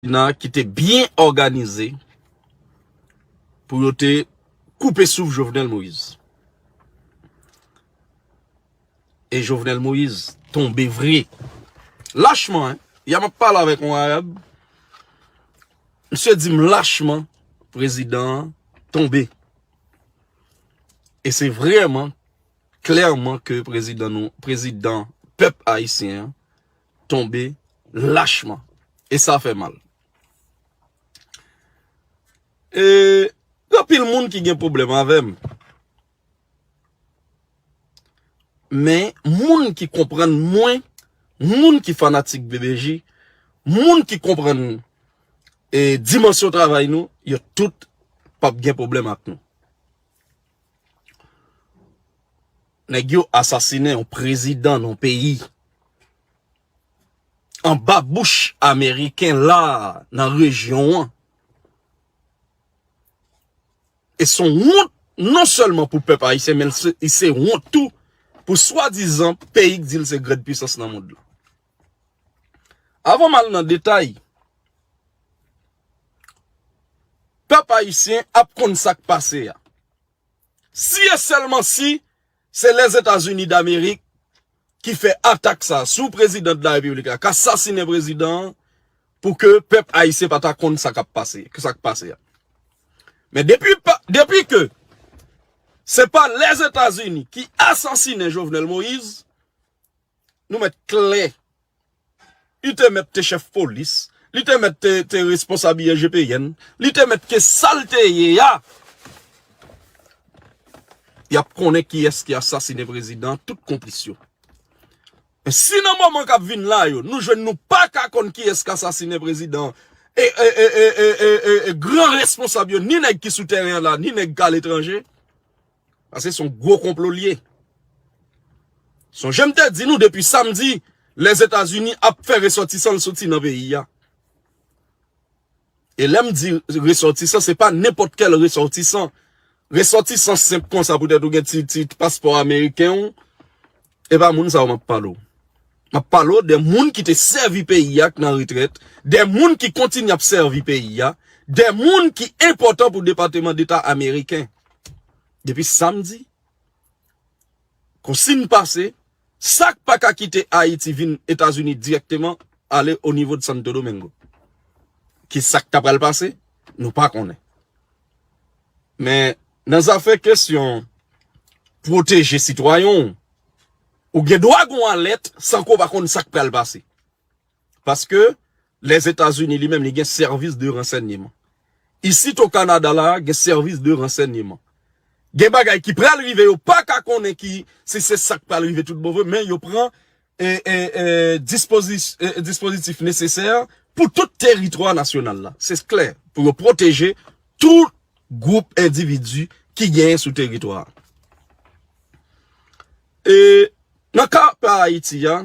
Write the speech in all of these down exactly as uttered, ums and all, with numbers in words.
Sina ki te byen òganize pou yo te koupe souf Jovenel Moïse. E Jovenel Moïse tonbe vre. Lachman, hein. Yè m ap pale avèk yon Arab. Misye di m lachman, prezidan an tonbe. E se vrèman, klèman ke prezidan nou, prezidan pèp ayisyen an tonbe lachman. E sa fè mal. E gen anpil moun ki gen pwoblèm avè m. Men moun ki konprann mwen, moun ki fanatik B B J, moun ki konprann, e, dimansyon travay nou, yo tout p ap gen pwoblèm ak nou. Nèg yo asasinen yon prezidan nan yon peyi. Anba bouch ameriken la, nan rejyon an. E se yon wont non sèlman pou pèp ayisyen, men se, se wont tou pou swadizan peyi k di l se grand pwisans nan mond lan. Avan m al nan detay, pèp ayisyen ap konn sa k pase a. Si e sèlman si se Lèzetazini Damerik ki fè atak sa sou prezidan de la repiblik la, k asasinen prezidan an, pou ke pèp ayisyen pa ta konn sa k ap pase, ke sa k pase a. Men depi pa, depi ke se pa Lèzetazini ki asasinen Jovenel Moïse, nou mèt klè. Li te mèt te chèf polis, li te mèt te, te responsab I G P N, li te mèt ke sa l te ye a. Y ap konnen kiyès ki asasinen prezidan, tout konplis yo. Men si nan moman k ap vin la yo, nou jwenn nou pa ka konn kiyès k asasinen prezidan, e, e, e, e, e, e, e, e gran responsab yo, ni nèg ki sou tèren an la, ni nèg k aletranje, paske se yon gwo konplo l ye. Sonje m te di nou depi samdi, Lèzetazini ap fè resòtisan l soti nan peyi a. E lè m di resòtisan, se pa nenpòt kèl resòtisan. Resòtisan senp konsa, poutèt ou gen ti, ti paspò ameriken w, e pa moun sa yo m ap pale w. M ap pale w de moun ki te sèvi peyi a k nan retrèt, de moun ki kontinye ap sèvi peyi a, de moun ki enpòtan pou Depatman Deta ameriken. Depi samdi, konsiy pase, sa k pa ka kite Ayiti vin Etazini dirèkteman, ale o nivo de Santo Domingo. Ki sa k ta pral pase? Nou pa konnen. Men, nan zafè kesyon pwoteje sitwayen w, ou gen dwa gen yon alèt san ke w pa konn sa k pral pase. Paske Lèzetazini li menm, li gen sèvis de ransèyman. Isit o Kanada la, gen sèvis de ransèyman. Gen bagay ki pral rive, yo pa ka konnen ki, si se sa k pral rive tout bon vre, men yo pran, e, e, e, dispozi-, e, dispozitif nesesè pou tout teritwa nasyonal la. Se klè, pou yo pwoteje tout gwoup endividi ki genyen sou teritwa a. E nan ka pa Ayiti a,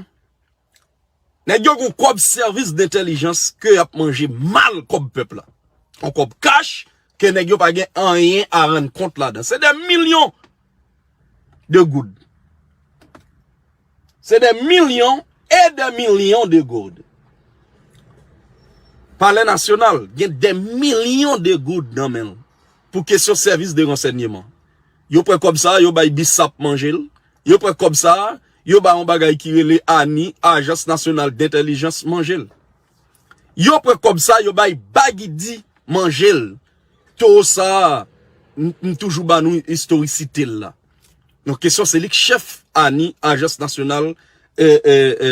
nèg yo gon kòb sèvis dentèlijans ke y ap manje mal kòb pèp la. Yon kòb kach ke nèg yo pa gen anyen a rann kont ladan. Se de milyon de goud. Se de milyon e de milyon de goud. Palè Nasyonal gen de milyon de goud nan men l pou kesyon sèvis de ransèyman. Yo pran kòb sa, yo bay BSAP manje l. Yo pran kòb sa, yo bay yon bagay ki rele ani, Ajans Nasyonal Dentèlijans manje l. Yo pran kòb sa, yo bay Bagidi manje l. Towo sa, m, m toujou ba nou istorisite l la. Donk, kesyon se li k chèf ani, Ajans Nasyonal, e, e, e,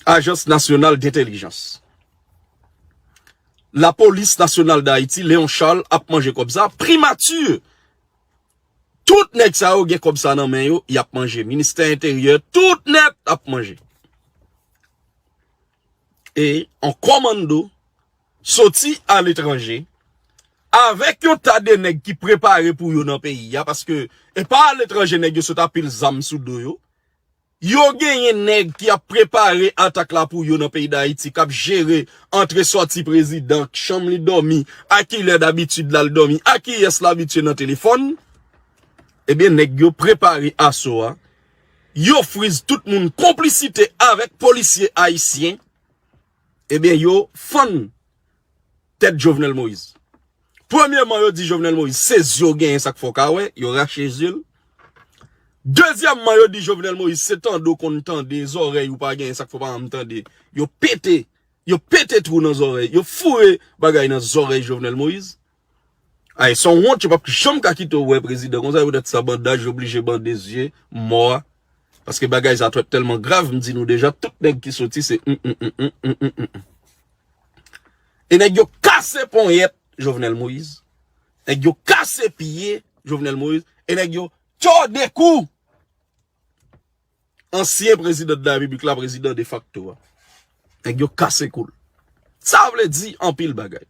Ajans Nasyonal Dentèlijans. Lapolis Nasyonal d Ayiti, Léon Charles, ap manje kòb sa. Primati, tout nèg sa yo gen kòb sa nan men yo, y ap manje. Ministè Enteryè, tout nèt ap manje. E yon kòmando soti aletranje, avèk yon ta de nèg ki prepare pou yo nan peyi a, paske e pa aletranje nèg yo sot ap pile zam sou do yo. Yo genyen nèg ki ap prepare atak la pou yo nan peyi Dayiti, k ap jere antre sòti prezidan, chanm li dòmi, a ki lè dabitid l al dòmi, a kiyès l abitye nan telefòn. Ebyen, nèg yo prepare aso a. Yo friz tout moun konplisite avèk polisye ayisyen. Ebyen, yo fann tèt Jovenel Moïse. Premyèman, yo di Jovenel Moïse, se zye w genyen, sa k fè w ka wè, yo rache zye l. Dezyèmman, yo di Jovenel Moïse, se tande w konn tande, zòrèy ou pa genyen, sa k fè w pa janm tande. Yo pete, yo pete twou nan zòrèy, yo foure bagay nan zòrèy Jovenel Moïse. Ay, se yon wont, yo p ap janm ka kite w wè prezidan konsa, se poutèt sa bandaj, yo blije bande zye mò a. Paske bagay sa twèp tèlman grav, m di nou deja, tout nèg ki soti se mm. E nèg yo kase ponyèt Jovenel Moïse. Nèg yo kase pye Jovenel Moïse. E nèg yo tchò de kou ansyen prezidan de la repiblik la, prezidan defakto a. Nèg yo kase kou l. Sa vle di anpil bagay.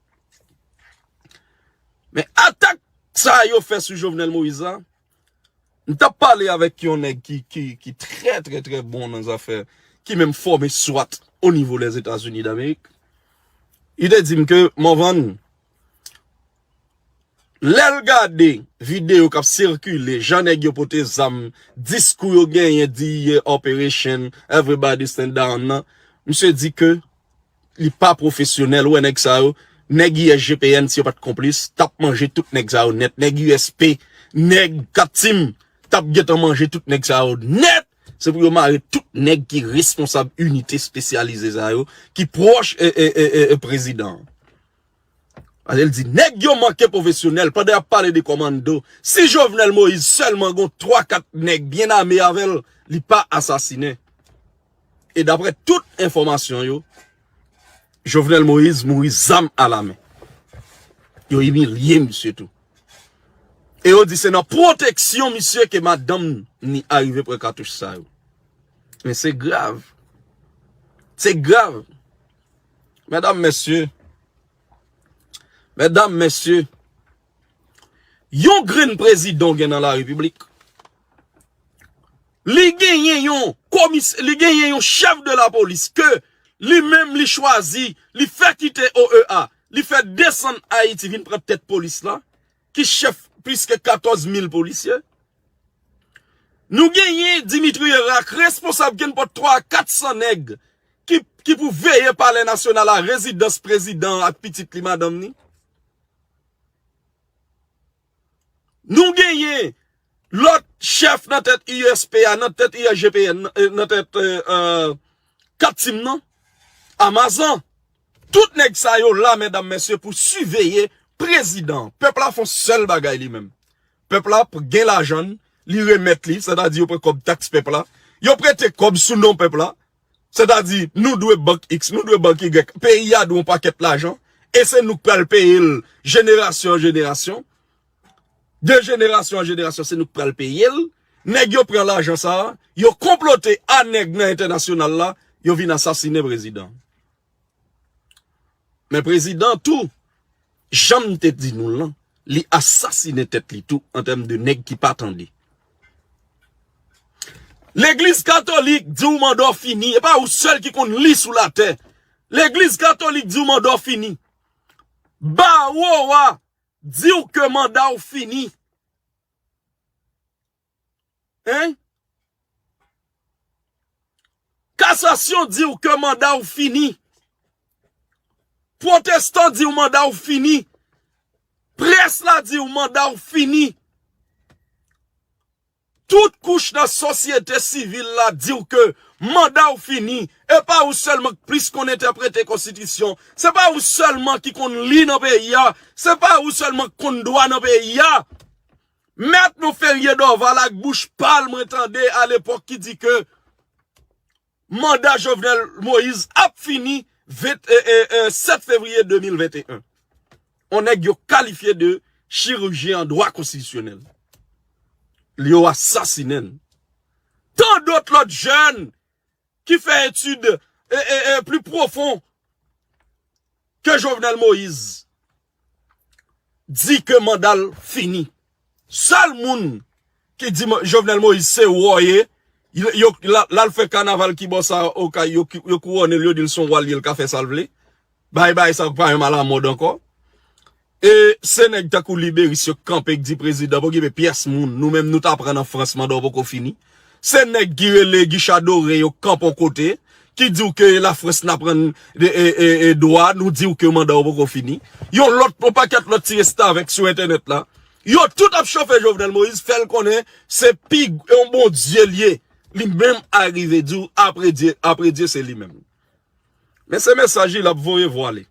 Men atak sa yo fè sou Jovenel Moïse la, m t ap pale avèk yon nèg ki, ki, ki trè, trè, trè bon nan zafè, ki menm fòme swat o nivo Lèzetazini Damerik. Li te di m ke, Morvan, lè l gade videyo k ap sikile, jan nèg yo pote zam, diskou yo genyen, di ye operation, everybody stand down nan, misye di ke li pa pwofesyonèl, ou wè nèg sa yo, nèg I S G P N, si yo pa t konplis, t ap manje tout nèg sa yo nèt, nèg U S P, nèg Kat Tim, t ap gentan manje tout nèg sa yo nèt, se pou yo mare tout nèg ki responsab inite espesyalize sa yo, ki pwòch e, e, e, e, e prezidan an. Paske l di, nèg yo manke pwofesyonèl, pandan y ap pale de kòmando, si Jovenel Moïse sèlman gon twa kat nèg byen ame avè l, li pa asasinen. E daprè tout enfòmasyon yo, Jovenel Moïse mouri zam alamen. Yo imilye misye tou. E yo di se nan pwoteksyon misye ke madanm ni arive pran katouch sa yo. Men se grav. Se grav. Medam, mesye, medam, mesye, yon grenn prezidan w gen nan la repiblik, li genyen yon komis, li genyen yon chèf de la polis ke li menm li chwazi, li fè kite O E A, li fè desann Ayiti vin pran tèt polis la, ki chèf plis ke katòz mil polisye. Nou genyen Dimitri Erac, responsab kenpòt twa a kat san nèg ki, ki pou veye palè nasyonal la, rezidans prezidan an ak pitit li, madanm ni. Nou genyen lòt chèf nan tèt U S P a, nan tèt U S G P N, nan, eh, nan tèt, eh, eh, Kat Tim nan, Amazan. Tout nèg sa yo la, medam, mesye, pou siveye prezidan an. Pèp la fè yon sèl bagay li menm. Pèp la p-, gen lajan l, li remèt li, sètadi yo pran kòb taks pèp la. Yo prete kòb sou non pèp la. Sètadi, nou dwe bank X, nou dwe bank Y. Peyi a dwe yon pakèt lajan. E se nou k pral peye l jenerasyon an jenerasyon. De jenerasyon an jenerasyon, se nou k pral peye l. Nèg yo pran lajan sa a, yo konplote a nèg nan entènasyonal la, yo vin asasinen prezidan. Men prezidan tou, jan m te di nou l lan, li asasinen tèt li tou an tèm de nèg ki pa tande. Legliz katolik di w manda w fini, e pa ou sèl ki konn li sou latè. Legliz katolik di w manda w fini. Bawo a di w ke manda w fini. Hein? Kasasyon di w ke manda w fini. Pwotestan di w manda w fini. Près la di w manda w fini. Tout kouch nan sosyete sivil la di w ke manda w fini. E pa ou sèlman k plis konn entèprete konstitisyon. Se pa ou sèlman ki konn li nan peyi a. Se pa ou sèlman k konn dwa nan peyi a. Mèt Monferrier Dorval ak bouch pa l mwen tande alepòk ki di ke manda Jovenel Moïse ap fini ven, e, e, e, sèt fevriye de mil venteyen. On nèg yo kalifye de chirijyen an dwa konstitisyonèl. Yo asasinen l. Tan dòt lòt jèn ki fè etid, e, e, e, pli pwofon ke Jovenel Moïse di ke manda l fini. Sèl moun ki di Mo-, Jovenel Moïse se wòye, yo, yo, la, l al fè kanaval ki bò sa Okay, yo, yo kourone l, yo di l se yon wa l ye, l ka fè sa l vle. Bay, bay sa pa yon malamòd ankò. E se nèg tankou Liberis yo k kanpe k di prezidan pa okipe pyès moun, nou menm nou ta pran nan Frans manda w poko fini. Se nèg ki rele Guichard Doré yo k kanpe yon kote, ki di w ke Lafrans n ap rann e, e, e, e, dwa, nou di w ke manda w poko fini. Yon lòt, yon pakèt lòt ti restavèk sou entènèt la. Yo tout ap chofe Jovenel Moïse, fè l konnen se pi yon bondye l ye. Li menm arive di w, apre Dye, apre Dye se li menm. Men se mesaj li l ap voye vwale.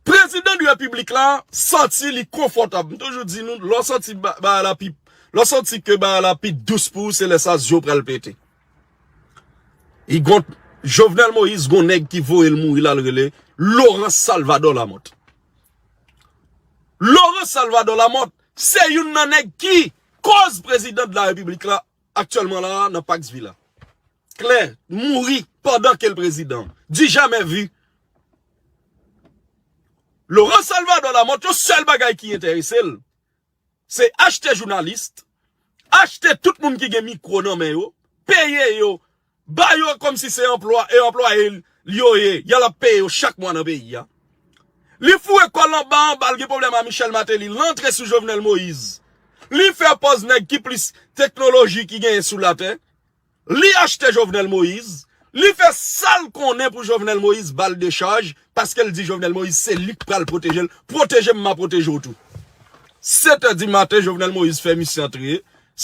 Prezidan de repiblik la santi li konfòtab. M toujou di nou, lè w santi ba- bagay la pi, lè w santi ke bagay la pi dous pou ou, se lè sa zye w pral pete. Li gon, Jovenel Moïse gon nèg ki voye l mouri la, l rele Laurent Salvador Lamothe. Laurent Salvador Lamothe se youn nan nèg ki koz prezidan de la repiblik la aktyèlman la nan Pax Villa. Klè, mouri pandan ke l prezidan. Du jamais vu. Laurent Salvador Lamothe, yon sèl bagay ki enterese l, se achte jounalis, achte tout moun ki gen mikwo nan men yo, peye yo, ba yo kòmsi se anplwa, e anplwaye l yo ye, y al ap peye yo chak mwa nan peyi a. Li foure kò l anba anba, l gen pwoblèm a Michel Martelly, l antre sou Jovenel Moïse. Li fè pòz nèg ki plis teknoloji ki genyen sou latè. Li achte Jovenel Moïse. Li fè sa l konnen pou Jovenel Moïse ba l dechaj, paske l di Jovenel Moïse se li k pral pwoteje l. Pwoteje m, m a pwoteje w tou. Sèt è di maten, Jovenel Moïse fè misye antre.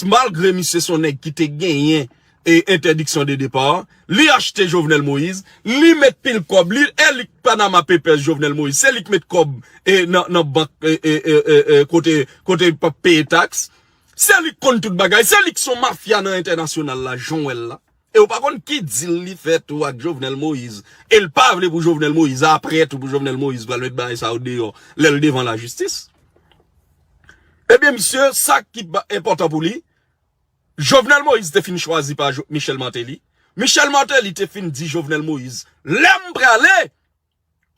Malgre misye se yon nèg ki te genyen e entèdiksyon de depa, li achte Jovenel Moïse, li met pil kòb, li, e li k Panama Papers Jovenel Moïse, se li k met kòb e nan, nan bank e, e, e, e, e, kote, kote p ap peye taks. Se li k konn tout bagay, se li k se yon mafya nan entènasyonal la, jan w wè l la. E ou pa konn ki deal li fè tou ak Jovenel Moïse. E l pa vle pou Jovenel Moïse, apre tou pou Jovenel Moïse pral met bagay sa yo deyò lè l devan lajistis. Ebyen, misye, sa ki pa enpòtan pou li, Jovenel Moïse te fin chwazi pa Jo- Michel Martelly. Michel Martelly te fin di Jovenel Moïse, lè m prale,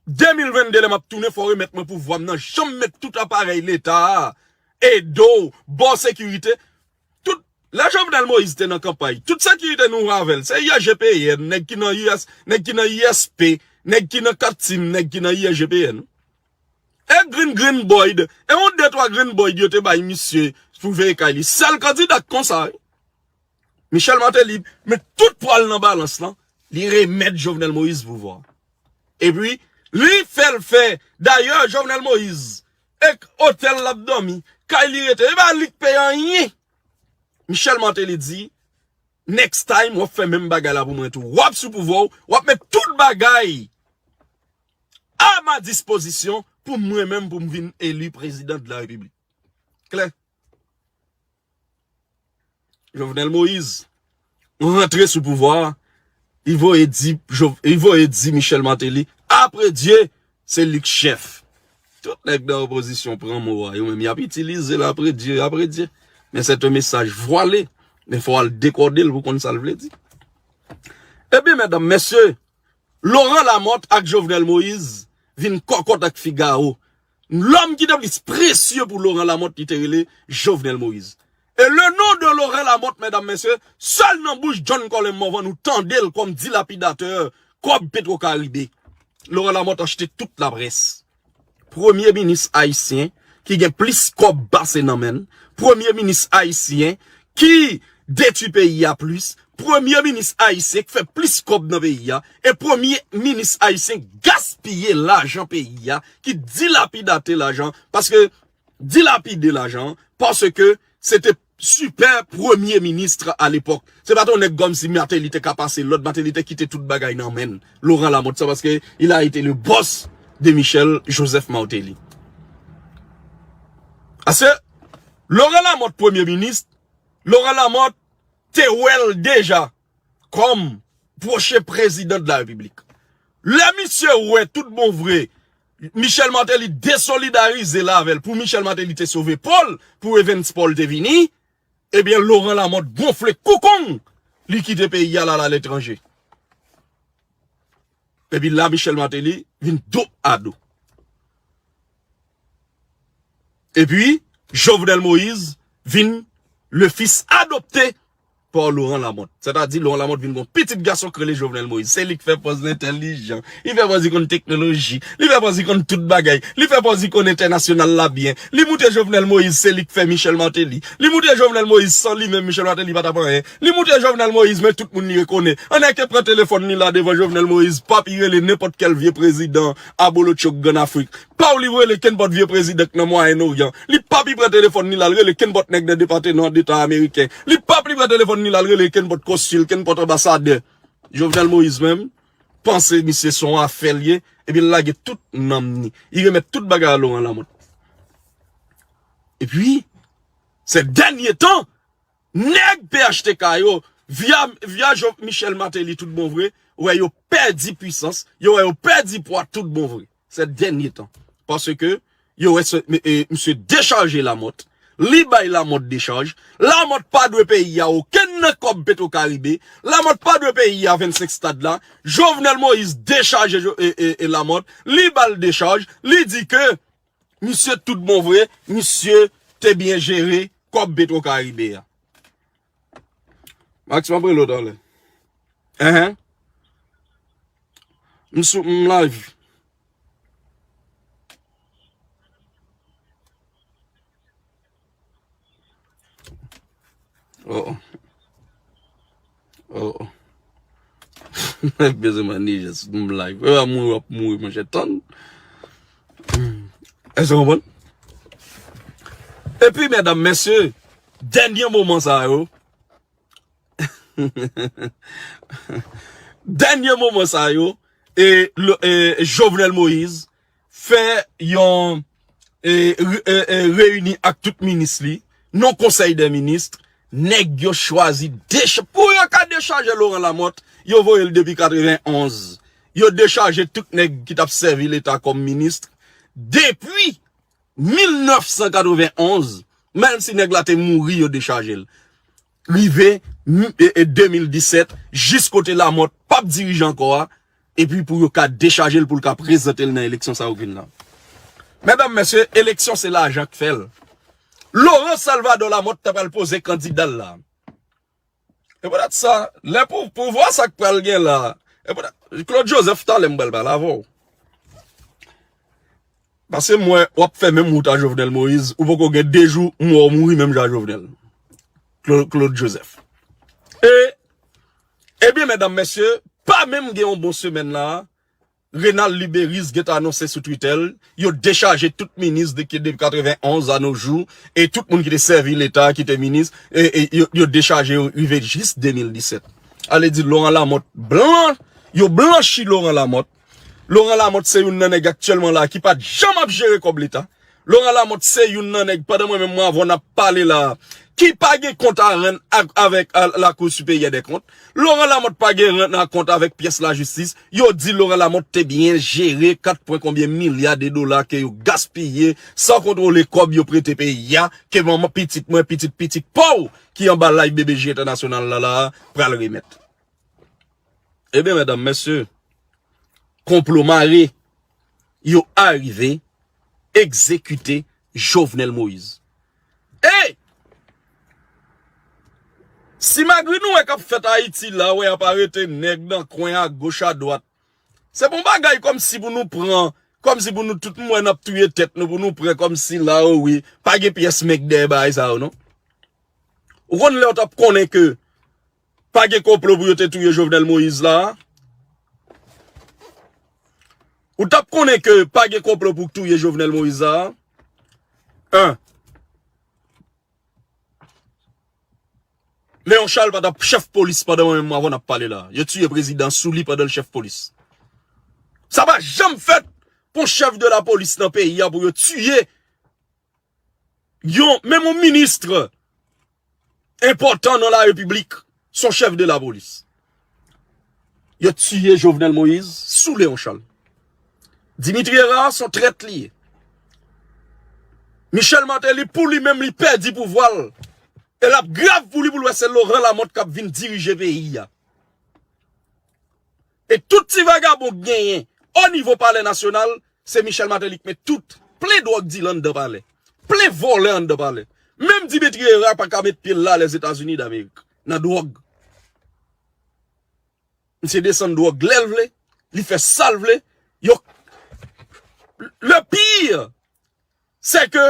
de mil vennde, lè m ap tounen, fò w remèt mwen pouvwa m nan, jan m met tout aparèy Leta a, edo, ba w sekirite, tout, lè Jovenel Moïse te nan kanpay, tout sekirite nou avè l, se I S G P N, nèg ki nan U S, nèg ki nan I S P, nèg ki nan Katim, nèg ki nan I S G P N. E Green Green Boyd, e yon de twa Green Boyd yo te bay misye pou veye kay li. Sèl kandida k konsa, wi. Michel Martelly met tout pwa l nan balans lan, li remèt Jovenel Moïse pouvwa. Epi, li fè l fè. Dayè, Jovenel Moïse, ek otèl l ap dòmi, kay li rete, e pa li k peye anyen. Michel Martelly di, next time, w ap fè menm bagay la pou mwen tou. W ap sou pouvwa w, w ap met tout bagay à ma disposition pou mwen menm, pou m vin eli prezidan de la repiblik. Klè. Jovenel Moïse rantre sou pouvwa a, li voye di, Jo- li voye di Michel Martelly, apre Dye, se li k chèf. Tout nèg nan opozisyon pran mo a, yo menm y ap itilize l, apre Dye, apre Dye. Men se te mesaj vwale, men fò w al dekòde l pou konn sa l vle di. Ebyen, medam, mesye, Laurent Lamothe ak Jovenel Moïse vin kòkòt ak Figaro. Lòm ki te plis presye pou Laurent Lamothe, li te rele Jovenel Moïse. E le non de Laurent Lamothe, medam, mesye, sèl nan bouch John Colin Morvan nou tande l kòm dilapidatè kòb Petro Caribe. Laurent Lamothe achte tout laprès. Premye minis ayisyen ki gen plis kòb pase nan men l, premye minis ayisyen ki detwi peyi a plis, premye minis ayisyen k fè plis kòb nan peyi a, e premye minis ayisyen k gaspiye lajan peyi a, ki dilapidate lajan, paske dilapide lajan, paske se te sipè premye minis alepòk. Se pa t yon nèg kòmsi Martelly te ka pase lòd, Martelly te kite tout bagay nan men l. Laurent Lamothe, sa paske il a été le boss de Michel Joseph Martelly. Ase, Laurent Lamothe premye minis, Laurent Lamothe te wè l deja kòm pwochen prezidan de la repiblik. Lè misye wè tout bon vre, Michel Martelly desolidarize l avè l pou Michel Martelly te sove po l, pou Evans Paul te vini, ebyen Laurent Lamothe gonfle koukong, li kite peyi a l al aletranje. Epi la Michel Martelly vin do a do. Epi Jovenel Moïse vin le fils adopté pa Laurent Lamothe. Sètadi, Laurent Lamothe vin gon pitit gason k rele Jovenel Moïse. Se li k fè pòz entèlijan. Li fè pòz li konn teknoloji. Li fè pòz li konn tout bagay. Li fè pòz li konn entènasyonal la byen. Li moutre Jovenel Moïse, se li k fè Michel Martelly. Li moutre Jovenel Moïse, san li menm, Michel Martelly pa t ap anyen. Li moutre Jovenel Moïse, men tout moun li rekonnen. Ann ke pran telefòn li la devan Jovenel Moïse, p ap li rele nenpòt kèl vye prezidan abolotcho k Grann Afrik. Pa li rele kenpòt vye prezidan k nan Mwayen Oryan. Li p ap li pran telefòn li la, l rele kenpòt nèg nan Depatman Deta ameriken. Li p ap li pran telefòn li la, l rele kenpòt konsil, kenpòt anbasadè. Jovenel Moïse menm, panse misye se yon afè l ye, epi l lage tout nanm ni. Li remèt tout bagay a Laurent Lamothe. Epi, se dènye tan, nèg P H T K yo, via, via Jo-, Michel Martelly tout bon vre, wè yo pèdi pwisans, yo wè yo pèdi pwa tout bon vre. Se dènye tan. Paske yo wè se, e, misye dechaje Lamothe. Li bay Lamothe dechaj. Lamothe pa dwe peyi a okenn nan kòb Petwokaribe. Lamothe pa dwe peyi a vennsenk stad la. Jovenel Moïse dechaje Jo-, e, e, e Lamothe. Li ba l dechaj. Li di ke misye tout bon vre, misye te byen jere kòb Petwokaribe a. Maxime, apre lòt anlè. Enhen. M sou, m live. Oh, oh. Oh, oh. Bezwen manje, m live. Ou ap mouri, w ap mouri, monchè, tann. Èske w konprann? Epi, medam, mesye, dènye moman sa yo, dènye moman sa yo, e, le, e, Jovenel Moïse fè yon, e, re-, e, e, reyini ak tout minis li, nan konsèy dè minis, nèg yo chwazi decha-, pou yo ka dechaje Laurent Lamothe, yo voye l depi katrevenn onz. Yo dechaje tout nèg ki t ap sèvi Leta kòm minis depi mil nèf san katrevenn onz, menm si nèg la te mouri, yo dechaje l. Rive, m-, e, e, de mil disèt, jis kote Lamothe p ap dirije ankò a, epi pou yo ka dechaje l, pou l ka prezante l nan eleksyon sa yo k vin la. Medam, mesye, eleksyon se lajan k fè l. Laurent Salvador Lamothe ta pral poze kandida l la. E poutèt sa, lè pou, pou vwa sa k pral gen la, e poutèt, Claude Joseph, talè m pral pale avè w. Paske m wè w ap fè menm wout a Jovenel Moïse, ou poko gen de jou, m wè w mouri menm jan a Jovenel. Cla-, Claude Joseph. E, ebyen, medam, mesye, pa menm gen yon bon semèn la, Renald Lubérice gentan anonse sou Twitter l, yo dechaje tout minis de, ki depi katrevenn onz a no jou, e tout moun ki te sèvi Leta, ki te minis, e, e yo, yo dechaje yo rive jis de mil disèt. Ale di Laurent Lamothe blan, yo blanchi Laurent Lamothe. Laurent Lamothe se youn nan nèg aktyèlman la ki pa t janm ap jere kòb Leta. Laurent Lamothe se youn nan nèg, pandan mwen menm mwen avè w n ap pale la, ki pa gen kont a rann ak, avèk, a, Lakou Siperyè dè Kont. Laurent Lamothe pa gen rann a kont avèk pyès lajistis. Yo di Laurent Lamothe te byen jere kat pwen konbyen milya de dola ke yo gaspiye san kontwole kòb yo prete peyi a, ke manman pitit mwen, pitit pitit pa w ki anba live B B J Entènasyonal la, la, pral remèt. Ebyen, medam, mesye, konplo mare, yo arive egzekite Jovenel Moïse. E si malgre nou wè k ap fèt Ayiti la, wè y ap arete nèg nan kwen a goch a dwat, se pa yon bagay kòmsi pou nou pran, kòmsi pou nou tout mwen n ap touye tèt nou, pou nou pran kòmsi la, o wi, pa gen pyès mèg dèyè bagay sa yo, non. Ou konn lè w t ap konnen ke pa gen konplo pou yo te touye Jovenel Moïse la? Ou t ap konnen ke pa gen konplo pou touye Jovenel Moïse la? En. Léon Charles pa t ap chèf polis pandan mwen menm avè w n ap pale la. Yo tiye prezidan sou li pandan l chèf polis. Sa pa janm fèt pou yon chèf de la polis nan peyi a pou yo tiye yon, menm yon minis enpòtan nan la repiblik, se yon chèf de la polis. Yo tiye Jovenel Moïse sou Léon Charles. Dimitri Hérard se yon trèt li ye. Michel Martelly, pou li menm, li pèdi pouvwa l. E l ap grav pou li pou l wè se Laurent Lamothe k ap vin dirije peyi a. E tout ti vagabon k genyen o nivo palè nasyonal, se Michel Martelly k met tout, plen dwòg dila anndan palè. Plen vòlè anndan palè. Menm Dimitri Hérard pa ka met pye l la Lèzetazini Damerik. nan dwòg. Misye desann dwòg lè l vle, li fè sa l vle. Yo, le pire, c'est que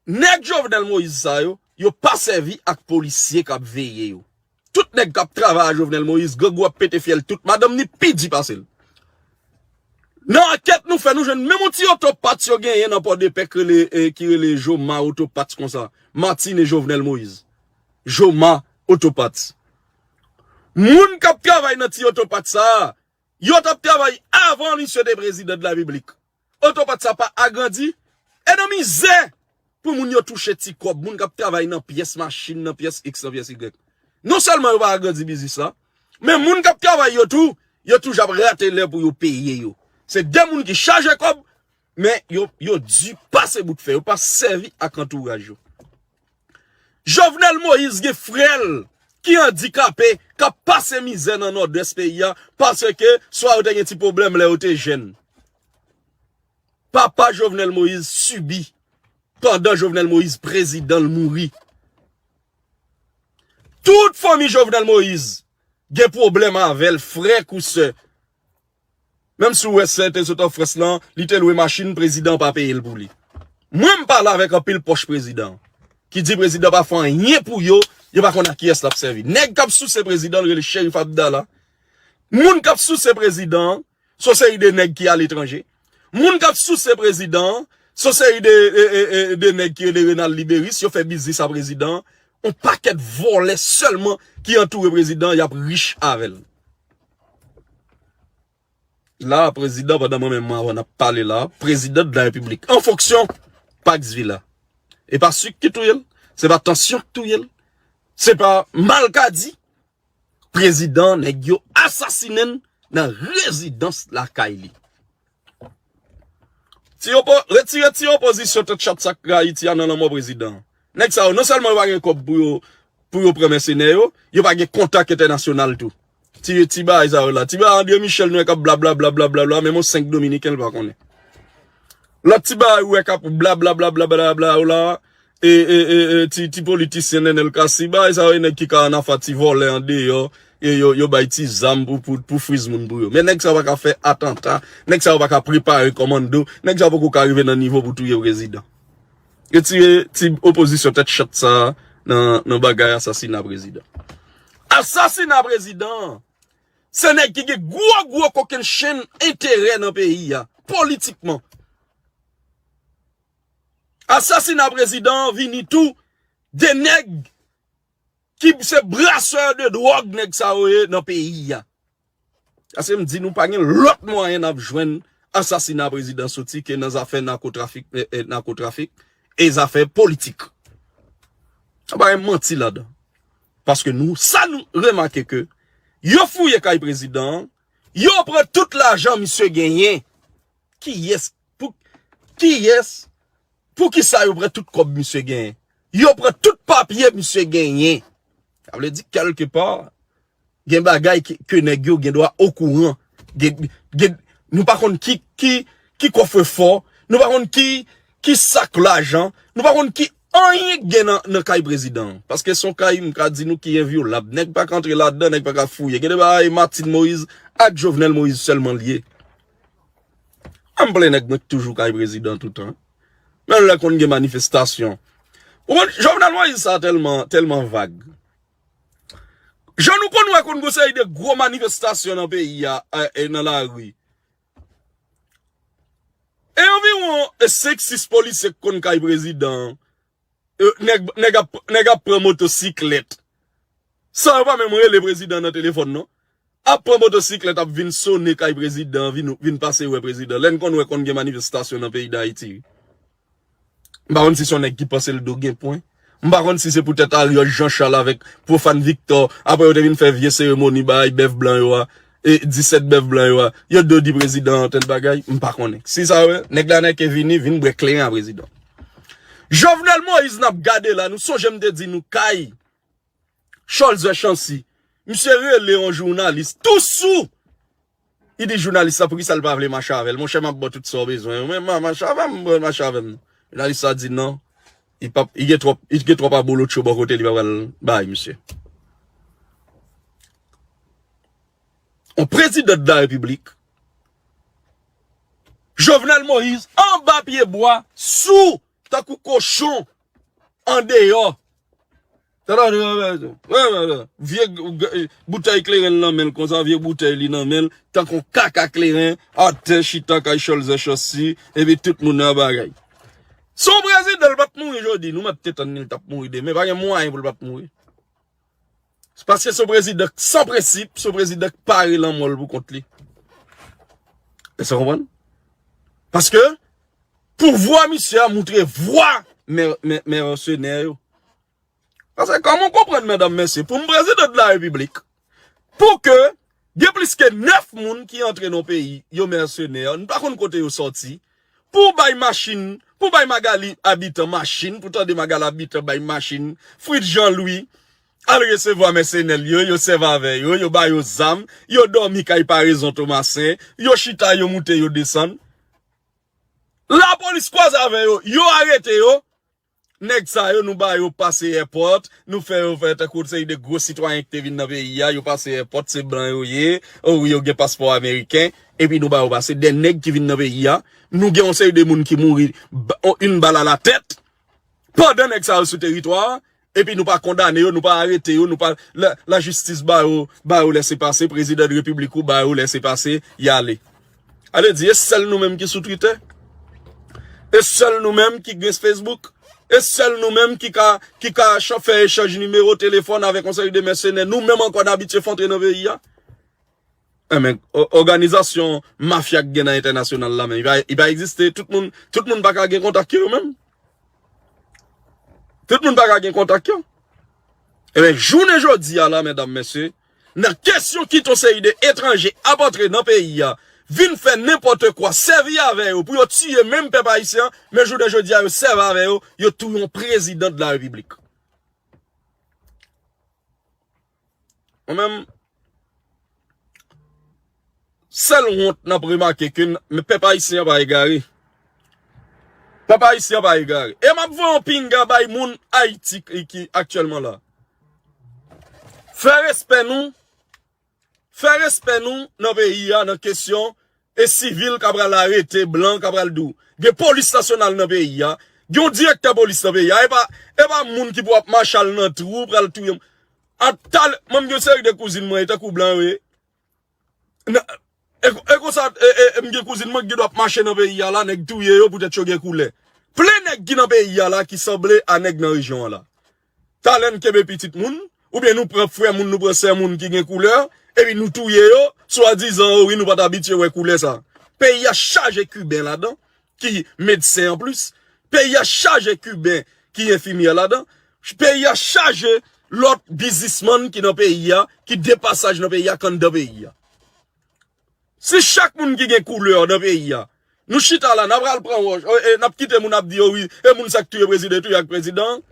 nèg Jovenel Moïse sa yo, yo pa sèvi ak polisye k ap veye yo. Tout nèg k ap travay a Jovenel Moïse, grangou ap pete fyèl tout, madanm ni pi di pase l. Nan ankèt nou fè, nou jwenn menm yon ti otopat yo genyen nan Pòdepè k rele, eh, ki rele Joma Otopat konsa. Martine Jovenel Moïse. Joma Otopat. Moun k ap travay nan ti otopat sa a, yo t ap travay avan misye te prezidan de la repiblik. Otopat sa pa agrandi. E nan mizè pou moun yo touche ti kòb, moun k ap travay nan pyès machin, nan pyès X, nan pyès Y. Non sèlman yo pa agrandi biznis la, men moun k ap travay yo tou, yo toujou ap rate lè pou yo peye yo. Se de moun ki chaje kòb, men yo, yo di pase bout fè, yo pa sèvi ak antouraj yo. Jovenel Moïse gen frè l ki andikape, k ap pase mizè nan Nòdès peyi a, paske swa yo te gen ti pwoblèm lè yo te jèn. Papa Jovenel Moïse sibi pandan Jovenel Moïse prezidan, l mouri. Tout fanmi Jovenel Moïse gen pwoblèm avè l, frè kou sè. Menm si w wè sè te sot an Frans lan, li te lwe machin, prezidan pa peye l pou li. Mwen, m pale avèk anpil pwòch prezidan ki di prezidan pa fè anyen pou yo, yo pa konn ak kiyès l ap sèvi. Nèg k ap souse prezidan, l rele Cherif Abdallah. Moun k ap souse prezidan, se yon seri de nèg ki aletranje. Moun k ap souse prezidan, se yon seri de, e, e, e, de nèg ki rele Renald Liberis, yo fè biznis a prezidan. Yon pakèt vòlè sèlman ki antoure prezidan, y ap rich avè l. La, prezidan, pandan mwen menm mwen avè w n ap pale la, prezidan de la repiblik, an fonksyon, Pax Villa. E pa sik ki touye l, se pa tansyon ki touye l, se pa malkadi. Prezidan, nèg yo asasinen l nan rezidans lakay li. Ti opo-, retire ti opozisyon tèt chat sa k Ayiti a nan lanmò prezidan. Nèg sa yo, non sèlman yo pa gen kòb pou yo, pou yo pran mèsenè yo, yo pa gen kontak entènasyonal tou. Ti, ti bagay sa yo la. Ti bagay André Michel nou wè k ap blablabla, blablabla, menm yon senk dominiken l pa konnen. Lòt ti bagay ou wè k ap blablabla, blablabla yo la, e, e, e, e, ti, ti politisyen Nenel Cassy, bagay sa yo, e nèg ki ka ann afati vòlè andeyò, e yo, yo bay ti zam pou, pou, pou friz moun pou yo. Men nèg sa yo pa ka fè atanta, nèg sa yo pa ka prepare kòmando, nèg sa yo poko ka rive nan nivo pou touye prezidan. Retire ti opozisyon tèt chat sa a nan, nan bagay asasina prezidan. Asasina prezidan, se nèg ki gen gwo, gwo kokennchenn enterè nan peyi a, politikman. Asasina prezidan an vini tou de nèg ki se brasè de dwòg, nèg sa yo ye nan peyi a. Paske m di nou pa gen lòt mwayen n ap jwenn asasina prezidan soti ke nan zafè nakotrafik, eh, eh, nakotrafik e zafè politik. Sa pa gen manti ladan. Paske nou, sa nou remake ke yo fouye kay prezidan an, yo pran tout lajan misye genyen. Kiyès, pou, kiyès, poukisa yo pran tout kòb misye genyen? Yo pran tout papye misye genyen. Sa vle di, kèlkepa, gen bagay ke, ke nèg yo gen dwa okouran. Gen, gen, nou pa konn ki, ki, ki kòfrefò, nou pa konn ki, ki sak lajan, nou pa konn ki anyen k gen nan, nan kay prezidan an. Paske se yon kay, m ka di nou, ki envyolab. Nèg pa ka antre ladan, nèg pa ka fouye. Gen de bagay Martine Moïse ak Jovenel Moïse sèlman l ye. An m plen nèg mwen k toujou kay prezidan toutan. Men lè konn gen manifestasyon. Ou konn, Jovenel Moïse sa tèlman, tèlman vag. Jan nou konn wè konn gon seri de gwo manifestasyon nan peyi a, e, e, nan lari. E anviwon, e, senk, sis polisye k konn kay prezidan. E, nèg, nèg ap, nèg ap pran motosiklèt. San yo pa menm rele prezidan nan telefòn, non. Ap pran motosiklèt, ap vin sone kay prezidan, vin, vin pase wè prezidan. Lè n konn wè konn gen manifestasyon nan peyi Dayiti, wi. M pa konn si se yon nèg ki panse l do gen pwen. M pa konn si se poutèt Ariel Jean Charles avèk Profane Victor, apre yo te vin fè vye seremoni bay bèf blan yo a, e disèt bèf blan yo a, yo do di prezidan an tèl bagay, m pa konnen. Si sa yo, nèg la nèke vini, vin bwè kleren a prezidan. Jovenel Moïse n ap gade la, nou sonje m te di nou kay Cholzer Chancy. Misye rele yon jounalis tou sou. Li di jounalis la, poukisa l pa vle mache avè l? Monchè, m ap ba w tout sa w bezwen. Mwen, ma-, mache avè m, mwen, mache avè m. Jounalis la di non. Li p ap, li gen twòp, li gen twòp abolotcho bò kote li pa pral bay misye. yon prezidan de la repiblik, Jovenel Moïse, anba pye bwa, sou, tankou kochon, andeyò. Vye boutèy kleren nan men l konsa, vye boutèy li nan men l, tankou kaka kleren, atè chita kay Cholzè Chancy, epi tout moun nan bagay. Si yon prezidan l pa t mouri jodi, nou mèt te tann li l t ap mouri demen, pa gen mwayen pou l pa t mouri. Se paske se yon prezidan san prensip, se yon prezidan ki pare lanmò l pou kont li. Èske w konprann? Paske pouvwa misye a moutre vwa mè-, mè-, mèsenè yo. Paske kòman w konprann, medam, mesye, pou m prezidan de la repiblik, pou ke gen plis ke nèf moun ki antre nan peyi, yo mèsenè, nou pa konn kote yo sòti, pou bay machin, pou bay Magali Abitan machin, pou tande Magali Abitan bay machin, Fritz Jean Louis al resevwa mèsenè l yo, yo sèvi avè yo, yo ba yo zam, yo dòmi kay Parezon Tomasen, yo chita, yo moute, yo desann. Lapolis kwaze avè yo, yo arete yo. Nèg sa yo, nou ba yo pase èpòt, nou fè yo fè tankou seri de gwo sitwayen ki te vin nan peyi a, yo pase èpòt, se blan yo ye, o wi, yo gen paspò ameriken, epi nou ba yo pase. De nèg ki vin nan peyi a, nou gen yon seri de moun ki mouri, ba-, yon bal a la tèt, pandan nèg sa yo sou teritwa a, epi nou pa kondane yo, nou pa arete yo, nou pa, la, lajistis ba yo, ba yo lèsepase, prezidan de repiblik ou ba yo lèsepase, y ale. Ale di, e sèl nou menm ki sou Twitter? E sèl nou menm ki gen Facebook? E sèl nou menm ki ka, ki ka chan-, fè echanj nimewo telefòn avèk yon seri de mèsenè? Nou menm ankò n abitye fè antre nan peyi a? Enben, o-, òganizasyon mafya k gen nan entènasyonal la menm, li pa, li pa egziste. Tout moun, tout moun pa ka gen kontak yo menm. Tout moun pa ka gen kontak yo. Enben, jounen jodi a la, medam, mesye, nan kesyon kite yon seri de etranje ap antre nan peyi a, vin fè nenpòt kwa, sèvi avè yo pou yo tiye menm pèp ayisyen an, men jounen jodi a, yo sèvi avè yo, yo touye yon prezidan de la repiblik. Mwen menm, sèl wont n ap remake ke n-, men pèp ayisyen an pa egare. Pèp ayisyen an pa egare. E m ap voye yon pinga bay moun Ayiti ki, ki aktyèlman la. Fè respè nou, fè respè nou nan peyi a, nan kesyon e sivil k ap pral arete blan, k ap pral di w. Gen polis nasyonal nan peyi a. Gen yon direktè polis nan peyi a. E pa, e pa moun ki pou ap mache al nan twou, pral touye m. Ap tal-, mwen, m gen yon seri de kouzin mwen, e tankou blan yo ye. Nan, e, e konsa, e, e, e m gen kouzin mwen ki gen dwa ap mache nan peyi a la, nèg touye yo poutèt yo gen koulè. Plen nèg ki nan peyi a la ki sanble a nèg nan rejyon an la. Talè n kenbe pitit moun, oubyen nou pran frè moun, nou pran sè moun ki gen koulè, epi nou touye yo, swadizan, o wi, nou pa t abitye wè koulè sa. Peyi a chaje Kiben ladan, ki medsen anplis. Peyi a chaje Kiben ki enfimyè ladan. Peyi a chaje lòt biznismann ki nan peyi a, ki de pasaj nan peyi a, k anndan peyi a. Si chak moun ki gen koulè nan peyi a, nou chita la, n ap al pran wòch, e, e, n ap kite moun ap di yo wi, e moun sa k touye prezidan, touye ak prezidan,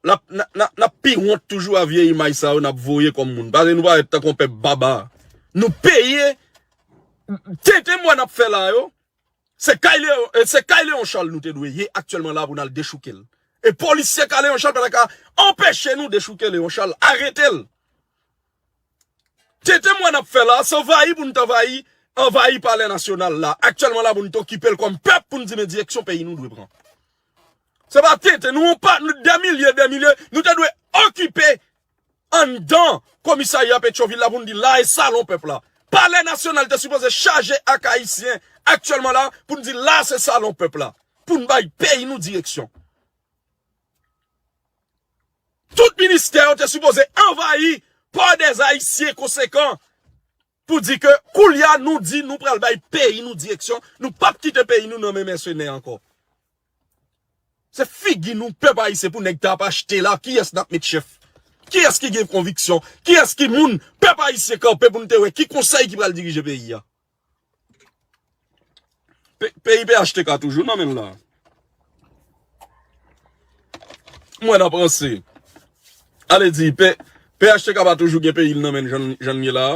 n ap, n a-, n a-, n ap pi wont toujou a vye imaj sa yo n ap voye kòm moun. Paske nou parèt tankou yon pèp baba. Nou peye, tenten m wè n ap fè la yo, se kay Leon, e, se kay Leon Charles nou te dwe ye aktyèlman la pou n al dechouke l. E polisye kay Leon Charles pa ta ka anpeche nou dechouke Leon Charles, arete l. Tenten m wè n ap fè la, se anvayi pou n t anvayi, anvayi Palè Nasyonal la. Aktyèlman la pou n t okipe l kòm pèp pou n di men direksyon peyi nou dwe pran. Se pa tenten, nou pa, nou dè milye, dè milye, nou te dwe okipe anndan komisarya Petyonvil la pou n di la e salon pèp la. Palè Nasyonal te sipoze chaje ak Ayisyen aktyèlman la pou n di la se salon pèp la. Pou n bay peyi nou direksyon. Tout ministè yo te sipoze anvayi pa dè Ayisyen konsekan pou di ke koulye a nou di nou pral bay peyi nou direksyon, nou p ap kite peyi nou nan men mèsenè ankò. Se figi nou, pèp ayisyen, pou nèg ta ap achte la, kiyès n ap met chèf? Kiyès ki gen konviksyon? Kiyès ki moun pèp ayisyen kanpe pou n te wè ki konsèy ki pral dirije peyi a? Pe-, peyi P H T K toujou nan men l la. Mwen n ap ranse. Ale di, P-, P H T K pa toujou gen peyi l nan men l jan, jan l ye la.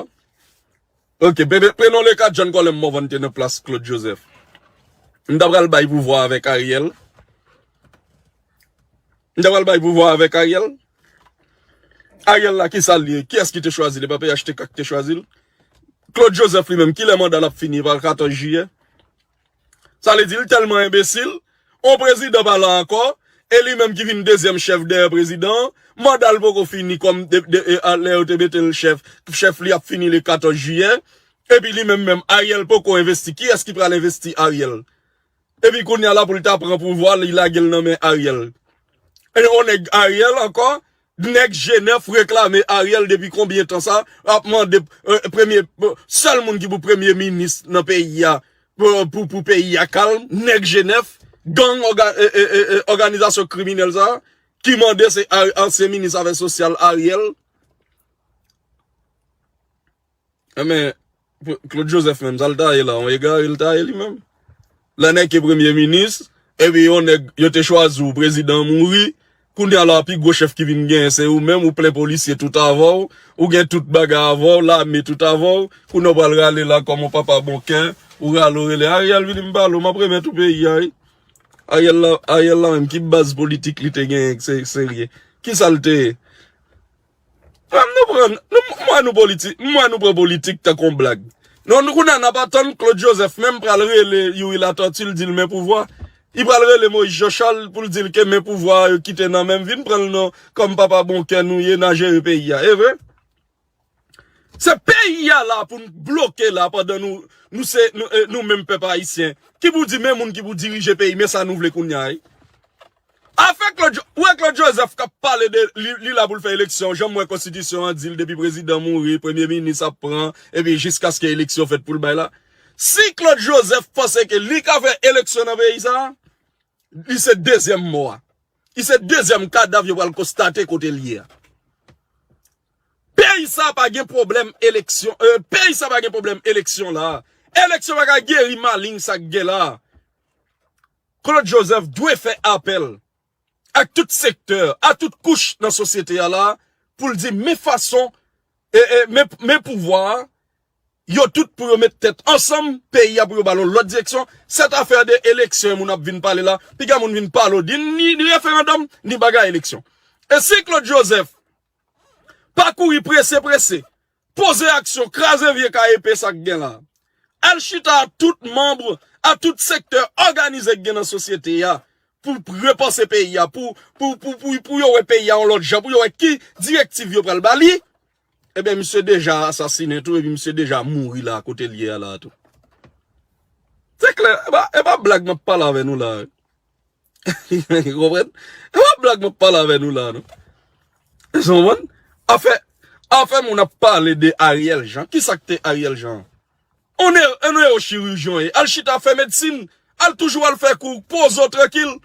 Ok, pe-, pe-, prenons le cas John Colem Morvan te nan plas Claude Joseph. M ta pral bay pouvwa avèk Ariel. M ta pral bay pouvwa avèk Ariel. Ariel la, ki sa l ye? Kiyès ki te chwazi l? E pa P H T K ki te chwazi l? Claude Joseph li menm, kilè manda l ap fini? Pa katòz jiyè? Sa vle di l tèlman enbesil, yon prezidan pa la ankò, e li menm ki vin dezyèm chèf dèyè prezidan an, manda l poko fini kòm de, de, e, a, lè yo te mete l chèf, chèf li ap fini le katòz jiyè, epi li menm menm, Ariel poko envesti. Kiyès ki pral envesti Ariel? Epi kounye a la pou l ta pran pouvwa, li lage l nan men Ariel. E yon nèg Ariel ankò, nèg G nèf reklame Ariel depi konbyen tan sa, ap mande, eh, premye, sèl moun ki pou premye minis nan peyi a, pou, pou, pou peyi a kalm, nèg G nèf, gang òga-, eh, eh, eh, eh, òganizasyon kriminèl sa, ki mande se Ar-, ansyen minis afè sosyal Ariel. Enben, Claude Joseph menm, sa l ta ye la, yon egare l ta ye li menm. Lè nèg ki premye minis, epi yon nèg, yo te chwazi w, prezidan mouri, kounye a la, pi gwo chèf ki vin genyen, se ou menm, ou plen polisye tout avè w, ou gen tout bagay avè w, lame tout avè w, kounye a w pral rale la kòm yon papa bon kè, ou rale w rele, Ariel, vini m pale w, m ap remèt ou peyi a, wi. Ariel la, Ariel la menm, ki baz politik li te genyen, se, serye? Kisa l te ye? Frè m, nou pran, nou, m wè nou politik, m wè nou pran politik tankou yon blag. Non, nou kounye a n ap atann Claude Joseph menm pral rele Youri Latortue, l di l men pouvwa. Li pral rele Moïse Jean Charles pou l di l ke men pouvwa a yo kite nan men m, vin pran l non, kòm papa bon kè nou ye, n a jere peyi a. E vre? Se peyi a la pou n bloke la pandan nou, nou se, nou, eh, nou menm pèp ayisyen. Ki pou di men moun ki pou dirije peyi, men sa nou vle kounye a, wi. Afè Claude Jo-, ou wè Claude Joseph k ap pale de li, li la pou l fè eleksyon, jan m wè konstitisyon an di l depi prezidan mouri, premye minis ap pran, epi jiskaske eleksyon fèt pou l bay la. Si Claude Joseph panse ke li ka fè eleksyon nan peyi sa a, li se dezyèm mò a. Li se dezyèm kadav yo pral konstate kote l ye a. Peyi sa pa gen pwoblèm eleksyon, eh, peyi sa pa gen pwoblèm eleksyon la. Eleksyon pa ka geri maleng sa k gen la. Claude Joseph dwe fè apèl ak tout sektè, a tout kouch nan sosyete a la, pou l di men fason, e, e, men, men pouvwa a, yo tout pou yo met tèt ansanm, peyi a pou yo ba l yon lòt direksyon. Sèt afè de eleksyon moun ap vin pale la, piga moun vin pale w, di ni, ni referandòm, ni bagay eleksyon. E si Claude Joseph pa kouri prese, prese, poze aksyon, kraze vye kay epe sa k gen la. Al chita a tout manm, a tout sektè òganize k gen nan sosyete a, pou repanse peyi a, pou, pou, pou, pou, pou yo wè peyi a yon lòt jan, pou yo wè ki direktiv yo pral ba li. Ebyen, misye deja asasinen tou, epi misye deja mouri la, kote l ye a la tou. Se klè, e pa, e pa blag m ap pale avè nou la. Ou konprann? E pa blag m ap pale avè nou la, non. Ou konprann? Afè, afè moun ap pale de Ariel Jean. Kisa k te Ariel Jean? On e, on e chirurgien ye. Al chita fè medsin. Al toujou al fè kou. Poze w trankil.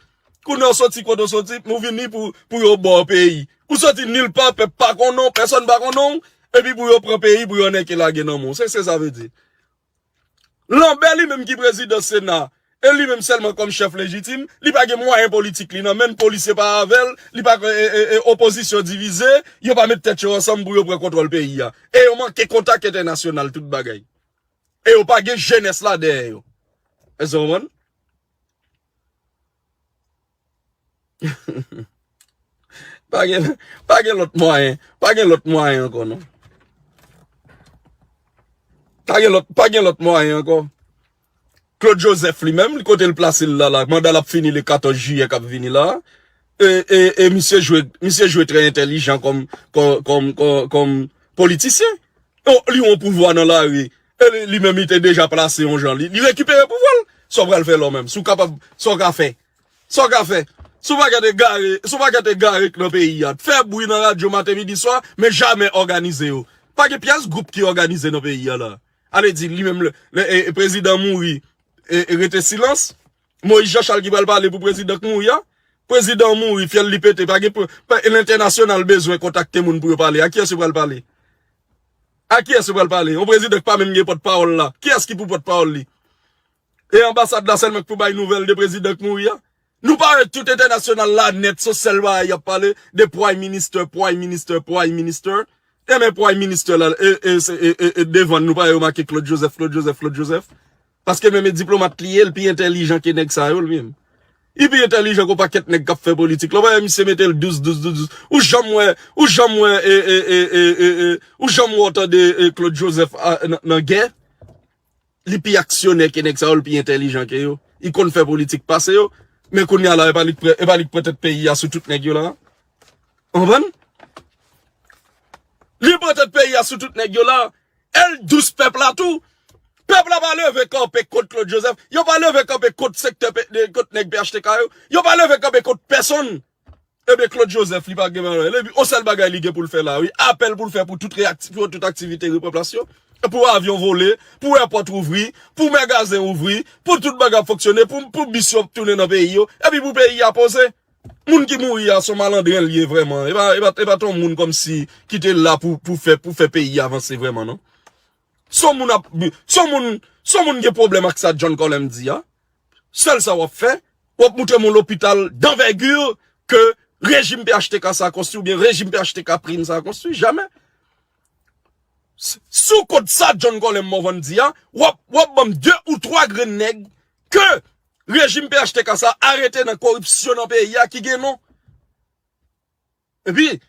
Kounye a w soti kote w soti, ou vini pou, pou yo ba w peyi. Ou soti nil pa, pèp pa konnen w, pèsonn pa konnen w, epi pou yo pran peyi, pou yo nèke lage nan men w. Se, se sa vle di. Lanbè li menm ki prezidan Sena, e li menm sèlman kòm chèf lejitim, li pa gen mwayen politik li nan men l, polisye pa avè l, li pa, e, e, e, opozisyon divize, yo pa met tèt yo ansanm pou yo pran kontwòl peyi a. E yo manke kontak entènasyonal, tout bagay. E yo pa gen jenès la dèyè yo. Èske w konprann? Pa gen, pa gen lòt mwayen. Pa gen lòt mwayen ankò, non. Pa gen lòt, pa gen lòt mwayen ankò. Claude Joseph li menm, li kote l plase l la, la, manda l ap fini le katòz jiyè k ap vini la. E, e, e misye jwe, misye jwe trè entèlijan kòm, kòm, kòm, kòm, kòm politisyen. Yo, li yon pouvwa nan lari. E li, li menm, li te deja plase yon jan. Li, li rekipere pouvwa l. Sa w pral fè la w menm? Si w kapab, sa w ka fè? Sa w ka fè? Si w pa ka te gare, si w pa ka te gare k nan peyi a, fè bri nan radyo maten, midi, swa, men jamè òganize yo. Pa gen pyès gwoup ki òganize nan peyi a la. Ale di, li menm, le, le, e, e prezidan mouri, e, e rete silans. Moïse Jean Charles ki pral pale pou prezidan k mouri a. Prezidan mouri, fyèl li pete, pa gen pre-, pa, lentènasyonal bezwen kontakte moun pou yo pale. A kiyès yo pral pale? A kiyès yo pral pale? Yon prezidan k pa menm gen pòtpawòl la. Kiyès ki pou pòtpawòl li? E anbasad la sèlman k pou bay nouvèl de prezidan k mouri a? Nou pare tout entènasyonal la nèt, se sèl bagay y ap pale de prime minister, prime minister, prime minister. E men prime minister la, e, e, se, e, e, e devan nou pa remake Claude Joseph, Claude Joseph, Claude Joseph. Paske menm e diplomat li ye, l pi entèlijan ke nèg sa yo, li menm. Li pi entèlijan ke yon pakèt nèg k ap fè politik la. Ou pa wè misye mete l douz, douz, douz, douz. Ou janm wè, ou janm wè, e, e, e, e, e, e, ou janm wè w tande, e, Claude Joseph a, nan, nan gè? Li pi aksyonè ke nèg sa yo, li pi entèlijan ke yo. Li konn fè politik pase yo. Men kounye a la, e pa li k pran, e pa li k pran tèt peyi a sou tout nèg yo la. Ou konprann? Li pran tèt peyi a sou tout nèg yo la. E l dous pèp la tou. Pèp la pa leve kanpe kont Claude Joseph. Yo pa leve kanpe kont sektè, pe- de- kont nèg P H T K yo. Yo pa leve kanpe kont pèsonn. Ebyen, Claude Joseph, li pa gen malè. Epi, yon sèl bagay li gen pou l fè la, wi. Apèl pou l fè pou tout, reakti- pou tout aktivite repran plas yo. Pou avyon vole, pou èpòt ouvri, pou magazen ouvri, pou tout bagay fonksyone, pou, pou bis yo tounen nan peyi yo. Epi pou peyi a poze. Moun ki mouri a, se yon malandren li ye vrèman. E pa, e pa, e pa t yon moun kòmsi ki te la pou, pou fè, pou fè peyi a avanse vrèman, non. Se yon moun ap, se yon moun, se yon moun gen pwoblèm ak sa John Colem di a. Sèl sa w ap fè, w ap moutre m yon lopital danvègi ke rejim P H T K sa konstwi oubyen rejim P H T K prim sa konstwi. Jamè. S- Sou kont sa John Colem Morvan di a, w ap, w ap ban m de ou twa grenn nèg ke rejim P H T K sa arete nan koripsyon nan peyi a ki gen non. Epi,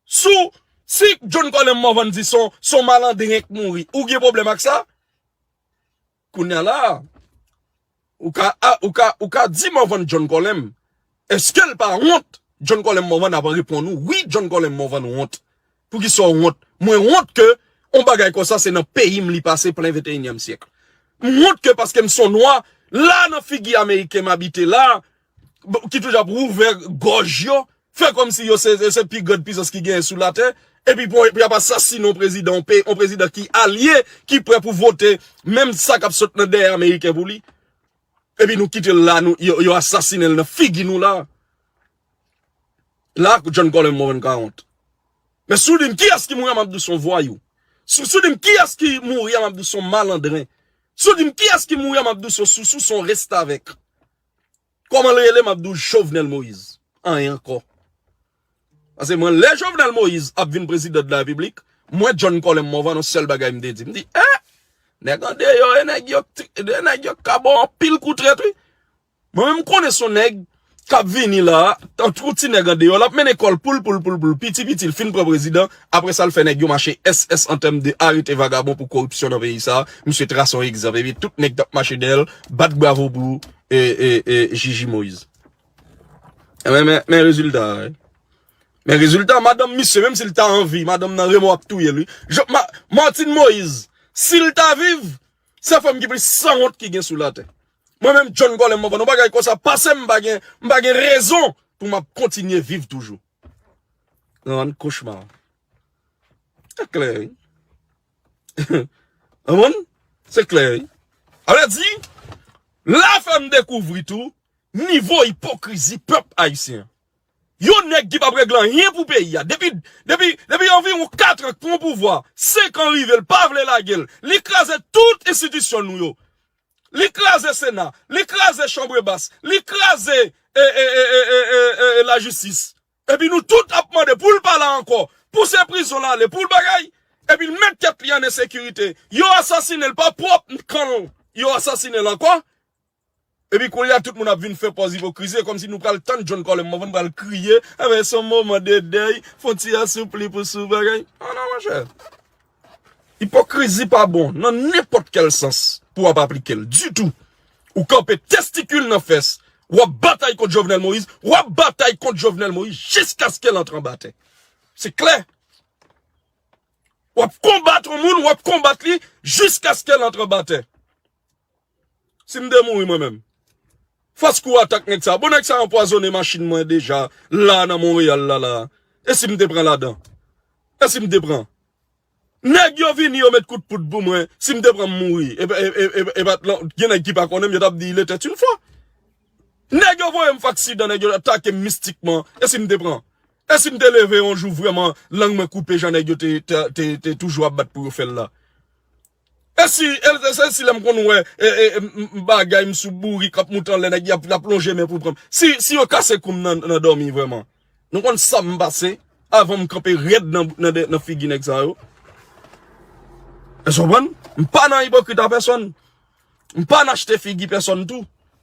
sou, si John Colem Morvan di se yon, se yon malandren k mouri, ou gen pwoblèm ak sa? Kounye a la, ou ka, a- ou ka, ou ka di Morvan John Colem, èske l pa wont? John Colem Morvan ap reponn ou, wi, John Colem Morvan wont. Poukisa w wont? Mwen wont ke yon bagay konsa se nan peyi m li pase plen venteyinyèm syèk. M wont ke paske m se yon nwa, la nan figi ameriken m abite la, ki toujou ap wouvè gòj yo, fè kòmsi yo se, se pi grand pwisans ki genyen sou latè, epi pou, pou y ap asasinen yon prezidan, yon pe- yon prezidan ki alye, ki prè pou vote menm sa k ap sot nan dèyè ameriken pou li. Epi nou kite l la, nou, yo, yo asasinen l nan figi nou la. La, John Colem Morvan ka wont. Men si w di m kiyès ki mouri a, m ap di w se yon vwayou. Si, si w di m kiyès ki mouri a, m ap di w se yon malandren. Si w di m kiyès ki mouri a, m ap di w se yon sousou, se yon restavèk. Kòman l rele, m ap di w Jovenel Moïse. Anyen ankò. Paske mwen, lè Jovenel Moïse ap vin prezidan de la repiblik, mwen, John Colem Morvan, yon sèl bagay m te di. M di, eh! Nèg andeyò, e nèg yo, e nèg yo ka ba w anpil kou trèt, wi. Mwen menm, m konnen se yon nèg k ap vini la, tankou ti nèg andeyò, l ap mennen kò l poul, poul, poul, poul, piti, piti, l fin pran prezidan, apre sa, l fè nèg yo mache S S an tèm de arete vagabon pou koripsyon nan peyi sa a. Misye trase yon egzanp, epi tout nèg t ap mache dèyè l, bat bravo pou, e, e, e, Jiji Moïse. E men, men, men rezilta a, wi. Men rezilta, madanm misye, menm si l ta an vi, madanm nan renmen w ap touye l, wi. Jo- Ma- Martine Moïse, si l ta viv, se fanm ki plis sanwont ki gen sou latè. Mwen menm, John Colem Morvan, yon bagay konsa pase m, m pa gen, m pa gen rezon pou m ap kontinye viv toujou. Nan yon kochma. Se klè, wi. Konprann? Se klè, wi. Sa vle di, la fè m dekouvri tou nivo ipokrizi pèp ayisyen an. Yon nèg ki p ap regle anyen pou peyi a. Depi, depi, depi anviwon kat an k pran pouvwa, senk an rive, l pa vle lage l. Li kraze tout enstitisyon nou yo. Li kraze Sena, li kraze Chanbre Bas, li kraze, e, e, e, e, e, e, e, lajistis. Epi nou tout ap mande pou l pa la ankò, pou se prizon l ale, pou l bagay. Epi l met tèt li an ensekirite. Yo asasinen l pa pwòp kan l. Yo asasinen l ankò. Epi kounye a, tout moun ap vin fè pòz ipokrizi, e kòmsi nou pral tann John Colem Morvan pral kriye, enben, se yon moman de dèy, fè yon ti asoupli pou sou bagay. Non, non, monchè. Ipokrizi pa bon nan nenpòt kèl sans pou w ap aplike l ditou. Ou kanpe testikil nan fès, w ap batay kont Jovenel Moïse, w ap batay kont Jovenel Moïse jiskaske l antre anba tè. Se klè. W ap konbat yon moun, w ap konbat li jiskaske l antre anba tè. Si m te mouri mwen menm, fòs kou atak nèg sa. Bon, nèg sa anpwazonnen machin mwen deja la nan Monreyal la, la. E si m te pran ladan? E si m te pran? Nèg yo vini, yo met kout poud pou mwen. Si m te pran, m mouri. E, e, e, e, e pa t lan- gen nèg ki pa konnen m, yo t ap di, il était une fois. Nèg yo voye m fè aksidan, nèg yo atake m mistikman. E si m te pran? E si m te leve yon jou vrèman, lang mwen koupe jan nèg yo te, te, te, te toujou ap bat pou yo fè l la? E si, e, e, e si lè m konn wè, e, e, e, m, m, bagay, m sou bourik, ap moute anlè, nèg y ap, y ap lonje men pou pran m. Si, si yo kase kou m nan, nan dòmi vrèman, nou konn sa m pase, avan m kanpe rèd nan, nan, nan figi nèg sa yo. Èske w konprann? M pa nan ipokrit a pèsonn. M pa nan achte figi pèsonn tou.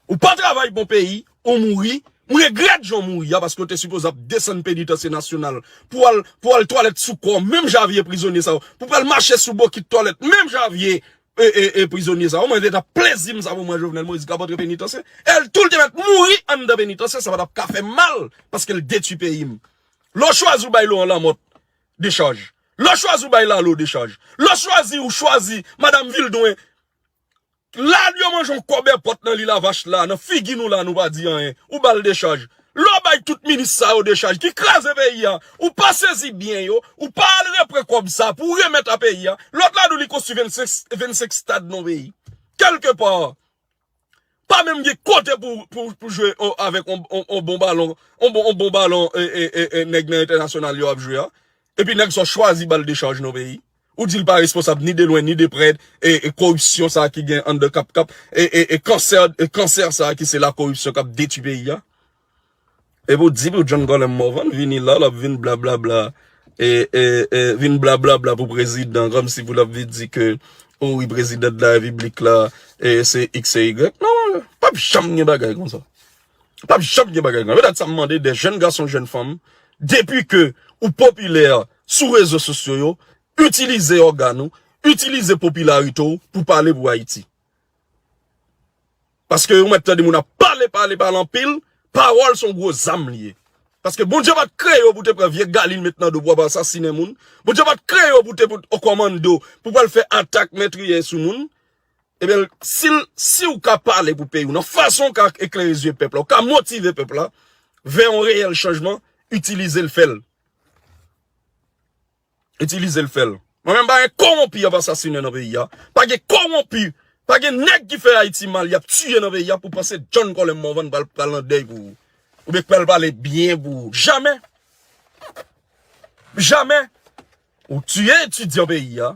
Ou pa travay pou peyi, ou mouri. M regrèt jan w mouri a, paske w te sipoze ap desann penitansye nasyonal pou al, pou al twalèt sou kò menm jan a vye prizonye sa yo, pou pral mache sou bokit twalèt menm jan a vye e, e, e prizonye sa yo. Mwen, se t ap plezi m sa pou mwen, Jovenel Moïse k ap antre penitansye. E l tou l te mèt mouri anndan penitansye, sa pa t ap ka fè m mal, paske l detwi peyi m. Lè w chwazi w bay Laurent Lamothe dechaj. Lè w chwazi w bay Lalo dechaj. Lè w chwazi, ou chwazi Madanm Vildoin. La, yo manje yon kòb èpòt nan Lilavach la, nan figi nou la, nou pa di anyen. Ou ba l dechaj. Lè w bay tout minis sa yo dechaj, ki kraze peyi a, ou pa sezi byen yo, ou pa al repran kòb sa pou w remèt a peyi a. Lòt la di w li konstwi vennsenk, vennsenk stad nan peyi. Kèlkepa, pa menm gen kote pou, pou, pou jwe o, avèk on, on, on bon balon, on bon, on bon balon, e, e, e, e, nèg nan entènasyonal yo ap jwe a. Epi nèg sa w chwazi ba l dechaj nan peyi. Ou di l pa responsab ni de lwen ni de prè, e, e koripsyon sa ki gen anndan Kapkap, e, e, e kansè, e kansè sa ki se la koripsyon k ap detwi peyi a. Epi w di pou John Colem Morvan vini la, l ap vin blablabla. E, e, e vin blablabla pou prezidan, kòmsi pou l ap vin di ke, o wi, prezidan de la repiblik la, e se X e Y. Non, p ap janm gen bagay konsa. P ap janm gen bagay konsa. Petèt sa m mande de jèn gason, jèn fanm, depi ke ou popilè sou rezo sosyo yo, itilize ògàn ou, itilize popilarite w pou pale pou Ayiti. Paske ou mèt tande moun ap pale, pale, pale anpil, pawòl se yon gwo zam li ye. Paske Bondye pa t kreye w pou te pran vye galil met nan do pou w ap asasinen moun. Bondye pa t kreye w pou te pou w kòmande w, pou w pral fè atak metriye sou moun. Ebyen, si l, si w ka pale pou peyi w, nan fason w ka eklere zye pèp la, w ka motive pèp la vè yon reyèl chanjman, itilize l, fè l. Itilize l, fè l. Mwen menm, pa gen kowonpi y ap asasinen nan peyi a. Pa gen kowonpi, pa gen nèg ki fè Ayiti mal, y ap tiye nan peyi a pou w panse John Colem Morvan pral, pral nan dèy pou ou. Oubyen k pral pale byen pou ou. Jamè. Jamè. Ou tiye etidyan peyi a,